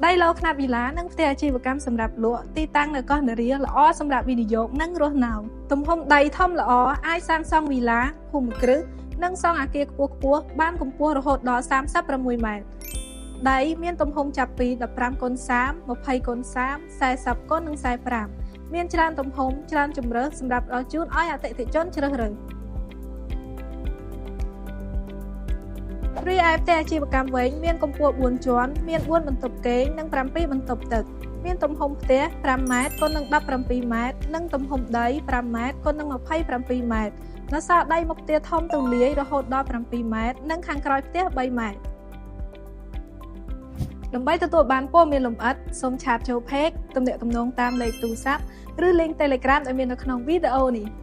ដីឡូខ្នាតវីឡានិងផ្ទះអាជីវកម្មសម្រាប់លក់ទីតាំងនៅកោះនរាល្អសម្រាប់វិនិយោគនិងរស់នៅទំហំដីធំល្អអាចសាងសង់វីឡាភូមិគ្រឹះនិងសង់អគារខ្ពស់ៗបានកម្ពស់រហូតដល់36ម៉ែត្រដីមានទំហំចាប់ពី15គុណ30 20គុណ30 40គុណនិង45មានច្រើនទំហំច្រើនជម្រើសសម្រាប់ផ្ដល់ជូនឲ្យអតិថិជនជ្រើសរើសរីឯផ្ទះអាជីវកម្មវិញមានកម្ពស់4ជាន់មាន4បន្ទប់គេងនិង7បន្ទប់ទឹកមានទំហំផ្ទះ5ម៉ែត្រគុណនឹង17ម៉ែត្រនិងទំហំដី5ម៉ែត្រគុណនឹង27ម៉ែត្រនៅសល់ដីមុខផ្ទះធំទូលាយរហូតដល់7ម៉ែត្រនិងខាងក្រោយផ្ទះ3ម៉ែត្រដើម្បីទទួលបានព័ត៌មានលម្អិតសូមឆាតចូល Page ទំនាក់ទំនងតាមលេខទូរស័ព្ទឬ link Telegram ដែលមាននៅក្នុងវីដេអូនេះ។